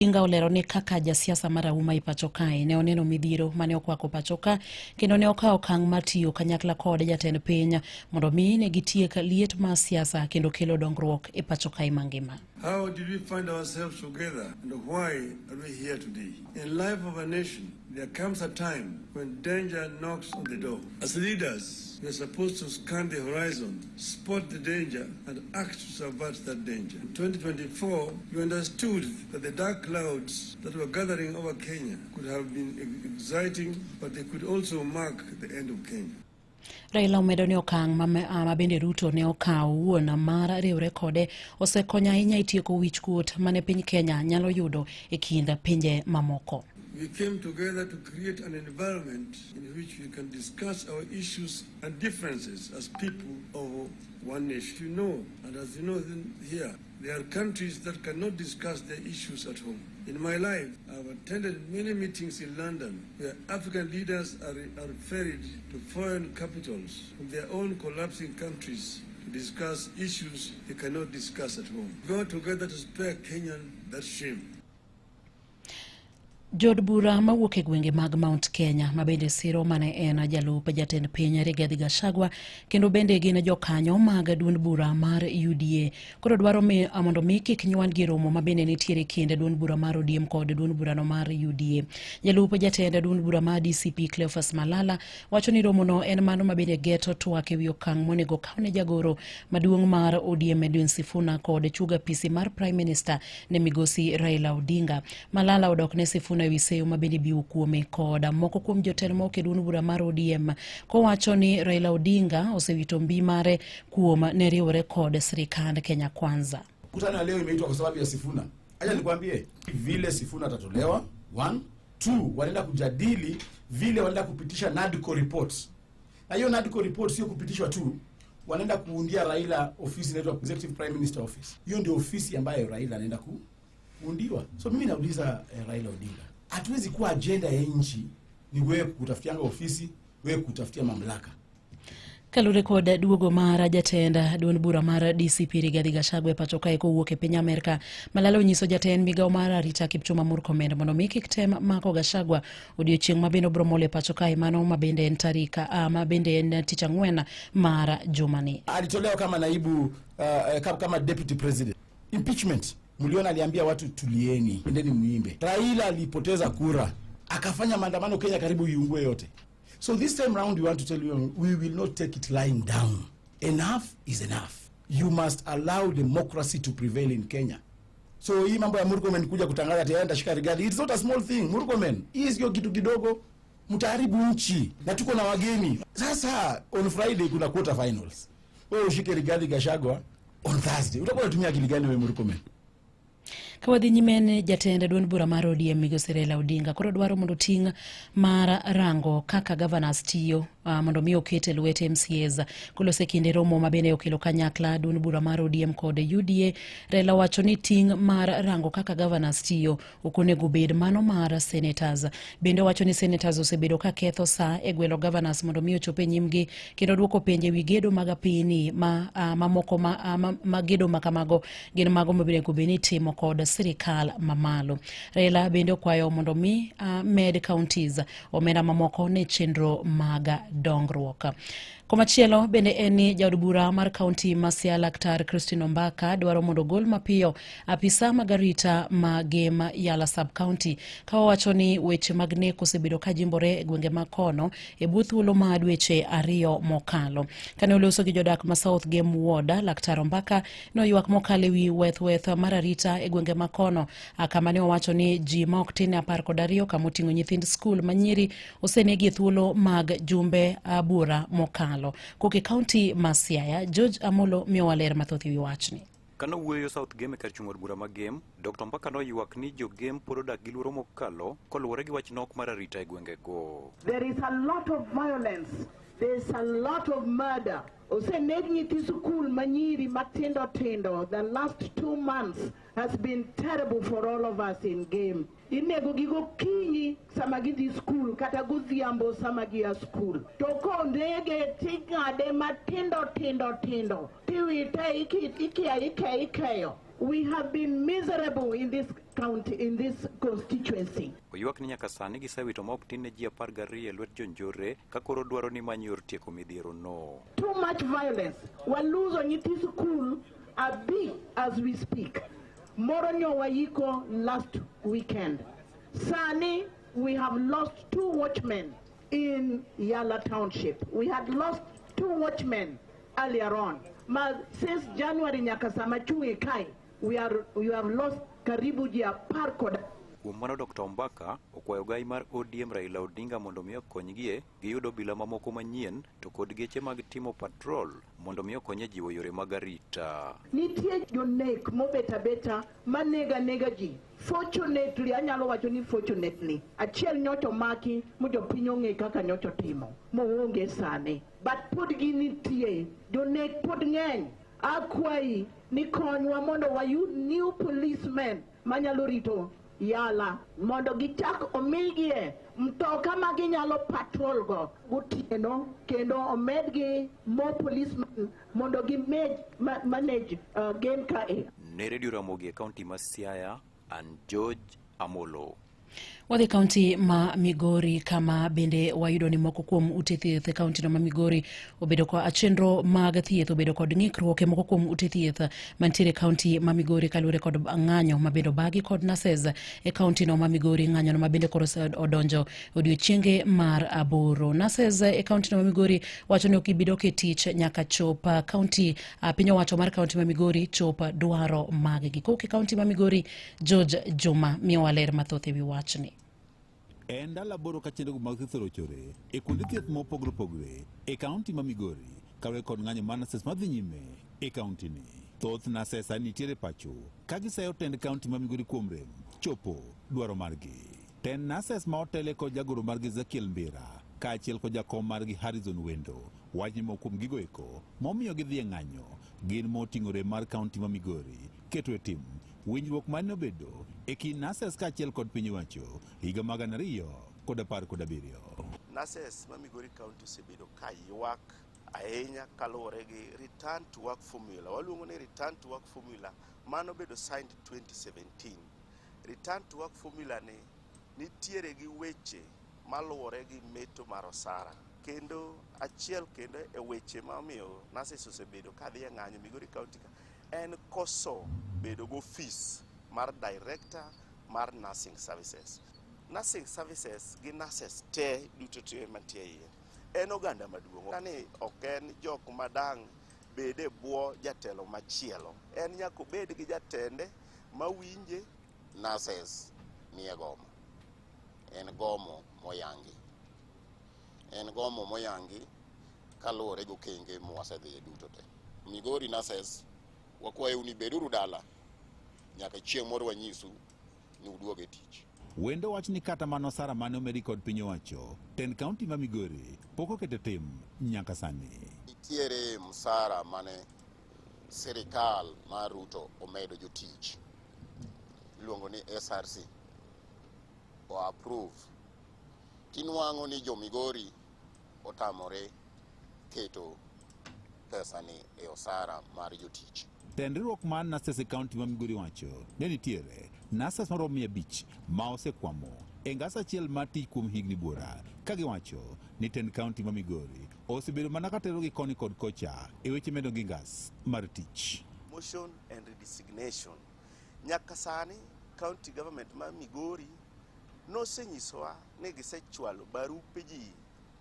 Odinga olero ni kaka jasiasa marahuma e pacho kae ne oneno midhiero mane okwako pacho ka kendo ne okawo okang' mar tiyo kanyakla kod jatend piny mondo mi ne gitiek liet mar siasa kendo kelo dongruok e pacho kae mangima. How did we find ourselves together and why are we here today? In life of a nation, there comes a time when danger knocks on the door. As leaders, we are supposed to scan the horizon, spot the danger, and act to subvert that danger. In 2024, we understood that the dark clouds that were gathering over Kenya could have been exciting, but they could also mark the end of Kenya. Raila omedo ni okang' ma bende Ruto ne okawo wuon mar riwre kode osekonyo ahinya e tieko wichkuot mane piny Kenya nyalo yudo e kind pinje mamoko. We came together to create an environment in which we can discuss our issues and differences as people of one nation. You know, and as you know here, there are countries that cannot discuss their issues at home. In my life, I have attended many meetings in London where African leaders are ferried to foreign capitals from their own collapsing countries to discuss issues they cannot discuss at home. We go together to spare Kenyan that shame. Jood bura mawuok e gwenge mag Mount Kenya ma bende siro mane en jalup jatend piny Rigathi Gachagua kendo bende gin jokanyo mag duond bura mar UDA koro dwaro mondo mi kik nywandgi romo ma bende nitiere kind duond bura mar ODM kod duond burano mar UDA. Jalup jatend duond bura mar DCP Cleophas Malala wacho ni romono en mano ma bende geto twak ewi okang' monego okaw ne jagoro maduong' mar ODM Edwin Sifuna kod chuga apisi mar Prime Minister ne migosi Raila Odinga. Malala odok ne Sifuna ewi seyo ma bende biwo kuome kod moko kuom jotelo ma ok e duond bura mar ODM kowacho ni Raila Odinga osewito mbi mare kuom ne riwore kod sirikand Kenya Kwanza. Mkutano ya leo imeitwa kwa sababu ya Sifuna. Acha nikwambie vile Sifuna atatolewa, one, two, wanaenda kujadili vile wanaenda kupitisha NADCO reports. Na hiyo NADCO report sio kupitishwa tu, wanaenda kuundia Raila ofisi inaitwa Executive Prime Minister Office. Hiyo ndio ofisi ambayo Raila anaenda kuundiwa. So mimi nauliza Raila Odinga, hatuwezi kuwa agenda ya nchi ni wewe kutafutianga ofisi, wewe kutafutia mamlaka. Kaluwore kod duogo mar jatend duond bura mar DCP Rigathi Gachagua e pacho kae kowuok e piny Amerka, Malala onyiso jatend migawo mar arita Kipchumba Murkomen mondo mi kik tem mako Gachagua odiochieng' ma bende obiro molo e pacho kae mano ma bende en tarik ma bende en tich ang'wen mar jumani. Alitolewa kama naibu kama deputy president. Impeachment. Mliona aliambia watu tulieni, endeni muimbe. Raila alipoteza kura, akafanya maandamano Kenya karibu iungue yote. So this time round we want to tell you we will not take it lying down. Enough is enough. You must allow democracy to prevail in Kenya. So hii mambo ya Murkomen kuja kutangaza ati aenda shika Rigathi, it's not a small thing. Murkomen, hii sio kitu kidogo. Mtaharibu nchi na tuko na wageni. Sasa on Friday kuna quarter finals. Wewe ushike Rigathi Gachagua on Thursday. Utakuwa unatumia akili gani wewe Murkomen? Ka wadhi nyime jatend duond bura mar ODM migosi Raila Odinga koro dwaro mondo ting' mar rango kaka governors tiyo mondo mi oket e lwet MCAs kolose kinde romo ma bende okelo kanyakla duond bura mar ODM kod UDA. Raila wacho ni ting' mar rango kaka governors tiyo ok onego bed mano mar senators. Bende owacho ni senators osebedo ka ketho sa e gwelo governors mondo mi ochop e nyimgi kendo duoko penjo ewi gedo mag apini ma mamoko ma gedo ma kamago gin mago monego bed ni itimo kod sirikal mamalo. Raila bende okwayo mondo mi med counties omenda mamoko ne chenro mag dongruok. Komachielo bende en ni jaod bura mar kaunti ma Siaya Laktar Christine Ombaka dwaro mondo ogol mapiyo apisa mag arita ma Gem Yala sub county ka owacho ni weche mag nek osebedo ka jimbore e gwenge ma kono e bwo thuolo ma dweche 2 mokalo. Kane oloso gi jodak ma South Gem Ward, Laktar Ombaka noywak mokalo ewi weth mar arita e gwenge ma kono kama ne owacho ni ji ma ok tin 12 kama oting'o nyithind skul manyiri osenegi e thuolo mag jumbe abora mokalo. Koke kaunti ma Siaya, George Amolo miyowa ler mathoth ewi wachni. Kane owuoyo South Gem e kar chung' od bura ma Gem, Dr. Ombaka noywak ni jo Gem pod odak gi luoro mokalo koluwore gi wach nok mar arita e gwengego. There is a lot of violence. There is a lot of murder. Oseneg nyithi sikul manyiri matindo tindo. The last 2 months has been terrible for all of us in Gem. Inego gi gokinyi sama gidhi skul kata godhiambo sama gia skul. To kondege ting'ade matindo tindo tindo. Tiwite ikia ike ikeyo. We have been miserable in this county, in this constituency. Oywak ni nyaka sani gisewito ma ok tin ne ji 12 e lwet jonjore ka koro dwaro ni many yor tieko midhiero no. Too much violence. Waluzo nyithi sikul abich as we speak. Moro nyowa last weekend. Sani, we have lost 2 watchmen in Yala Township. We had lost 2 watchmen earlier on. Ma, since January nyaka sama chungi kai, we have lost karibu ji 10 kod. Kuom mano Dr. Ombaka okwayo gai mar ODM Raila Odinga mondo mi okonygie giyud obila mamoko manyien to kod geche mag timo patrol mondo mi okony e jiwo yore mag arita. Nitie jonek mobet abeta manega nega ji. Fortunately, anyalo wacho ni fortunately, achiel nyocha omaki mo jopiny ong'e kaka nyocha otimo moonge sani. But pod ginitie, jonek pod ng'eny. Akwayi ni konywa mondo wayud new policemen manyalo rito Yala mondo gichak omigie mtoka ma ginyalo patrol go gotieno kendo omedgi more policemen mondo gi manage game kae. Ne Radio Ramogi e kaunti ma Siaya, and George Amolo. Wadhi kaunti ma Migori kama bende wayudo ni moko kuom ute thieth e kaunti no ma Migori obedo kod chenro mag thieth obedo kod ng'ikruok e moko kuom ute thieth mantiere e kaunti ma Migori kaluwore kod ng'anyo ma bende obagi kod nurses e kaunti no ma Migori. Ng'anyo no ma bende koro odonjo odiochienge mar 8. Nurses e kaunti no ma Migori wacho ni ok gibi dok e tich nyaka chop kaunti piny owacho mar kaunti ma Migori chop dwaro mag gi. Kowuok e kaunti ma Migori, George Juma miyowa ler mathoth e wi wachni. En ndalo 8 ka chenro mag thieth orochore e kuonde thieth mopogore opogore e kaunti ma Migori kaluwore kod ng'anyo mar nurses madhi nyime e kaunti ni. Thoth nurses sani nitiere pacho ka giseyo tend kaunti ma Migori kuom rem chopo dwaro margi. Tend nurses ma otele kod jagoro margi Ezekiel Mbira kaachiel kod jakom margi Harrison Wendo wach ni moko kuom gigo eko momiyo gidhi e ng'anyo gin moting'o rem mar kaunti ma Migori keto e tim winjruok mane obedo e kind nurses kaachiel kod piny owacho higa mag 2017. Nurses ma Migori County osebedo ka ywak ahinya kaluwore gi return to work formula. Waluongo ni return to work formula mano bedo signed 2017. Return to work formula ni nitiere gi weche maluwore gi meto mar osara. Kendo achiel kendo e weche ma omiyo nurses osebedo ka dhi e ng'anyo Migori County ka en koso bedo gi ofis mar director mar nursing services. Nursing services gi nurses te duto te mantie iye en oganda maduong'. Ni ok en jok madang' bede bwo jatelo machielo, en nyaka obed gi jatende mawinje. Nurses nie gomo, en gomo moyangi, en gomo moyangi kaluwore gi okenge mwasedhiye duto te. Migori nurses wakwayou ni beduru dala nyaka chieng' moro wanyisu ni uduog e tich. Wendo wach ni kata mana osara mane omedi kod piny owacho tend kaunti ma Migori pok oketo tim nyaka sani. Nitiere msara mane sirikal mar Ruto omedo jotich iluongo ni SRC o approve, tinwang'o ni jo Migori otamore keto pesa ni e osara mar jotich. Tend riwruok mar nurses e kaunti ma Migori wacho ne nitiere nurses maromo 500 ma osekwamo e ngas achiel mar tich kuom higni buora ka giwacho ni tend kaunti ma Migori osebedo mana ka terogi koni kod kocha e weche medo gi ngas mar tich. Motion and redesignation. Nyaka sani county government ma Migori nosenyisowa ni gisechwalo barupe ji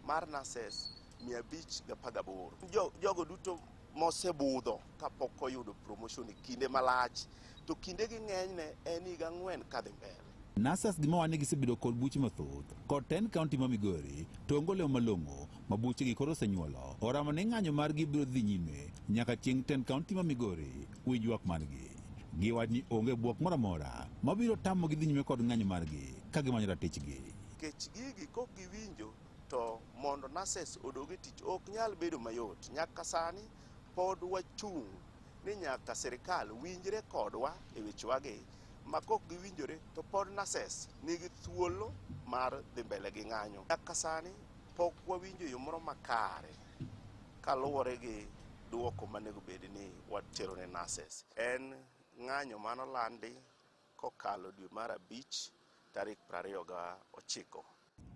mar nurses 518. Jogo duto mosebudho kapok oyudo promotion e kinde malach, to kindegi ng'enyne en higa 4 kadhi mbele. Nurses gima wane gisebedo kod buche mathoth kod tend kaunti ma Migori to onge olemo malong'o ma buchegi koro osenyuolo. Oramo ni ng'anyo margi biro dhi nyime nyaka chieng' tend kaunti ma Migori winj ywak margi. Giwach ni onge bwok moro amora mabiro tamogi dhi nyime kod ng'anyo margi ka gimanyo ratichgi. Nikech gigi kok giwinjo to mondo nurses odog e tich ok nyal bedo mayot. Nyaka sani pod wachung' ni nyaka sirikal winjre kodwa e wechewagi, ma kok giwinjore to pod nurses nigi thuolo mar dhi mbele gi ng'anyo. Nyaka sani pok wawinjo yo moro makare kaluwore gi duoko manego bed ni watero ne nurses. En ng'anyo manolandi Kokalo dwe mar abich tarik 29.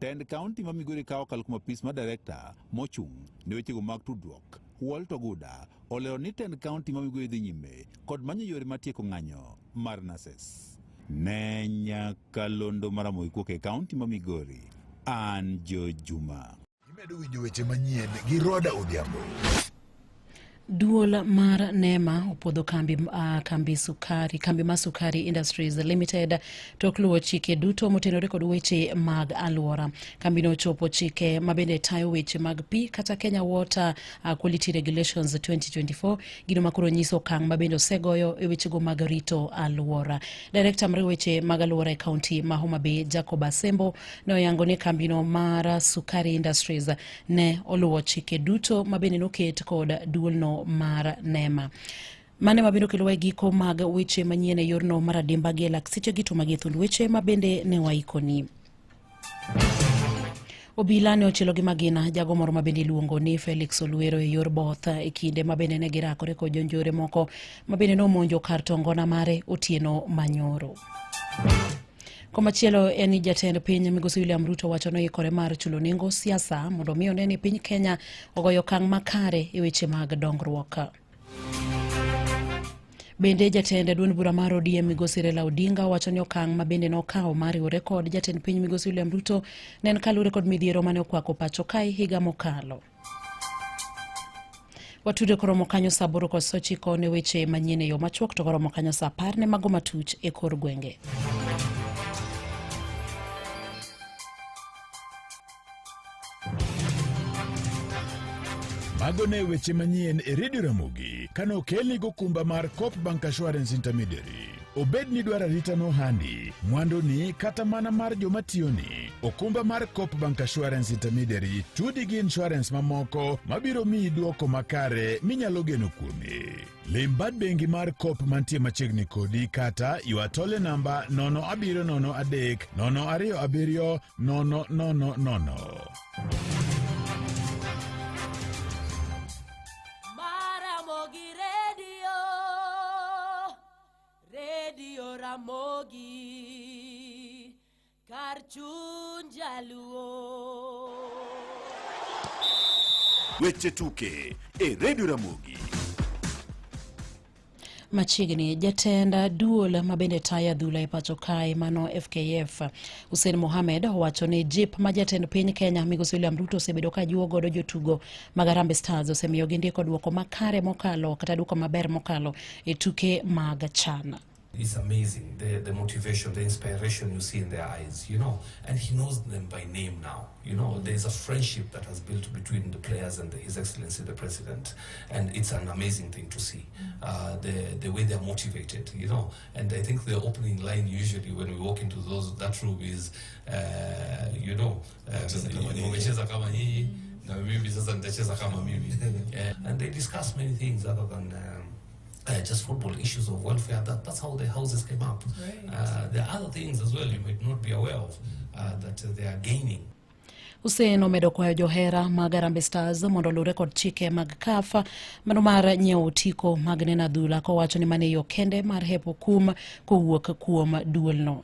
Tend kaunti ma Migori ka okalo kuom apis mar direkta mochung' ne wechego mag tudruok Walter Oguda olero ni tend kaunti ma Migori dhi nyime kod manyo yore mar tieko ng'anyo mar nurses. Ne nyakalondo mar Ramogi kuok e kaunti ma Migori, an Jo Juma. Imedo winjo weche manyien gi Roda Odhiambo. Duol mar NEMA opuodho kambi, kambi sukari, kambi mar Sukari Industries Limited tok luwo chike duto motenore kod weche mag alwora. Kambino ochopo chike mabende tayo weche mag pi kata Kenya Water Quality Regulations 2024, gino makoro nyiso okang' mabende osegoyo e wechego mag rito alwora. Direkta mar weche mag alwora e kaunti ma Homa Bay Jacob Asembo ne oyango ni kambino mar Sukari Industries ne oluwo chike duto mabende noket kod duolno mar NEMA. Mane mabende okelowa e giko mag weche manyien e yorno mar adimba gi e lak seche gi to magi e thund weche mabende ne waikoni. Obila ne ochielo gi magina jago moro mabende iluongo ni Felix Olwero e yor both e kinde mabende ne girakore kod jonjore moko mabende nomonjo kar tongona mare otieno manyoro. Komachielo en ni jatend piny migosi William Ruto wacho ni oikore mar chulo nengo siasa mondo mi one ni piny Kenya ogoyo okang' makare e weche mag dongruok. Bende jatend duond bura mar ODM migosi Raila Odinga wacho ni okang' ma bende nokawo mar riwore kod jatend piny migosi William Ruto ne en kaluwore kod midhiero mane okwako pacho kae higa mokalo. Watude koromo kanyo saa 8:09 ne weche manyien e yo machuok to koromo kanyo saa 10 ne mago matuch e kor gwenge. Mago ne weche manyien e Radio Ramogi kane okelni gokumba mar Coop Bank Assurance Intermediary. Obed ni dwaro arita nohandi, mwanduni kata mana mar joma tiyoni, okumba mar Coop Bank Assurance Intermediary tudi gi insurance mamoko mabiro miyi dwoko makare minyalo geno kuome. Lim bad bengi mar Coop mantie machiegni kodi kata ywa tole namba 0703 027 000. Maramogi Radio, Radio Ramogi, kar chuny jaluo. Weche tuke e Radio Ramogi. Machiegni, jatend duol mabende tayo adhula e pacho kae mano FKF Hussein Mohamed owacho ni jip ma jatend piny Kenya migosi William Ruto osebedo ka jiwo godo jotugo mag Harambee Stars osemiyo gindiko duoko makare mokalo kata duoko maber mokalo e tuke mag CHAN. It's amazing, the motivation, the inspiration you see in their eyes, you know, and he knows them by name now. You know, there's a friendship that has built between the players and His Excellency the President, and it's an amazing thing to see, the way they're motivated, you know. And I think the opening line usually when we walk into that room is, you know, umecheza kama nyinyi, na mimi sasa nitacheza kama mimi. And they discuss many things other than just football, issues of welfare. That's how the houses came up. Right. There are other things as well you might not be aware of that they are gaining. Hussein omedo kwayo johera mag Harambee Stars mondo oluwre kod chike mag CAF mano mar nyiewo otiko mag neno adhula kowacho ni mano e yo kende mar hepo kum kowuok kuom duolno.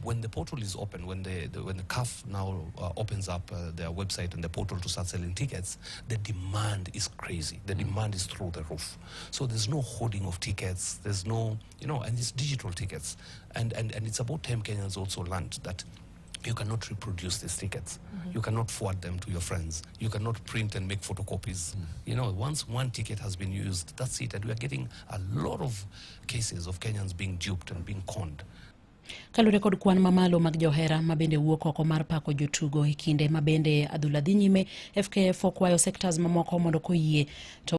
When the portal is open, when the CAF now opens up their website and the portal to start selling tickets, the demand is crazy. The demand is through the roof. So there's no hoarding of tickets. There's no, you know, and it's digital tickets. And it's about time Kenyans also learned that you cannot reproduce these tickets. Mm-hmm. You cannot forward them to your friends. You cannot print and make photocopies. Mm. You know, once one ticket has been used, that's it. And we are getting a lot of cases of Kenyans being duped and being conned. Kaluwore kod kwan mamalo mag johera mabende wuok oko mar pako jotugo e kinde mabende adhula dhi nyime, FKF okwayo sectors mamoko mondo koyie to